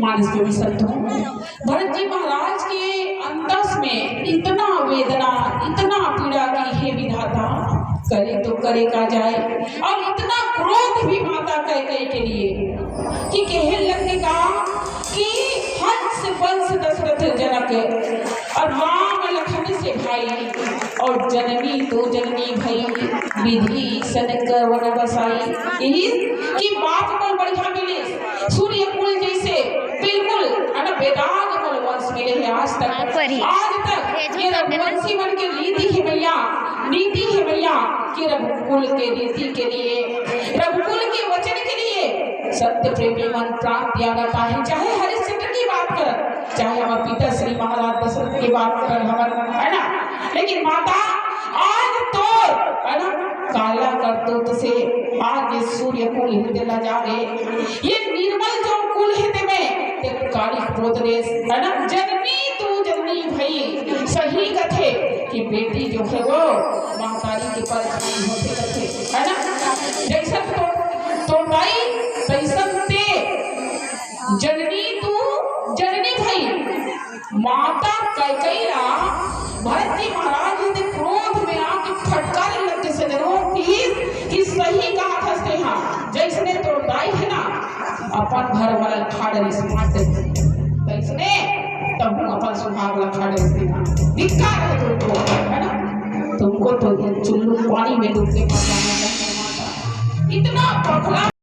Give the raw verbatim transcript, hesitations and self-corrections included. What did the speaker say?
मानस के भी संतों, भरत जी महाराज के अंतस में इतना वेदना, इतना पीड़ा की, हे विधाता, करे तो करे का जाए। और इतना क्रोध भी माता कैकेयी के लिए कि कहने लगने का कि हंस वंश दशरथ जनक और राम लखन से भाई, और जननी तो जननी भई, विधि सन कर वन बसाई। यही कि बाप को बढ़िया मिले, सूर्य कुल जैसे बिल्कुल, है ना, वेदांग कुल वंश मिले हैं आज तक। आज तक ये रघुवंशी मन के रीति है भैया, नीति है भैया कि रघुकुल के रीति के लिए, रघुकुल के वचन के लिए सत्य प्रेमी मन प्राण त्याग आता है। चाहे हरिश्चंद्र की बात कर, चाहे हमर पिता श्री महाराज दशरथ के बात करन हमन, है ना? लेकिन माता, आज तोर, है ना, काला करतूत से आज ये सूर्य कुल हृदय ला जागे, ये निर्मल जो कुल हृदय में ते काली पोत देस, है ना? जननी बेटी जो हे वो महतारी के परछाई होथे कथे, है ना? जइसन तो, तोर दाई तइसन ते, जननी तू जननी भई। माता कैकई ला भरत जी महाराज जी के क्रोध में आके फटकारे लग के सजनो कि, कि सही कहत हस तेहा, जइसने तोर दाई हे ना, अपन घर वाला ठाड़ रिस मार दे। तइसने तहूँ अपन सुहाग ला ठाड़ रिस तेहा। धिक्कार हे तुमको, है ना? तुमको तो ये चुल्लू पानी में डूब के मर जाना चाहिए माता। इतना पखला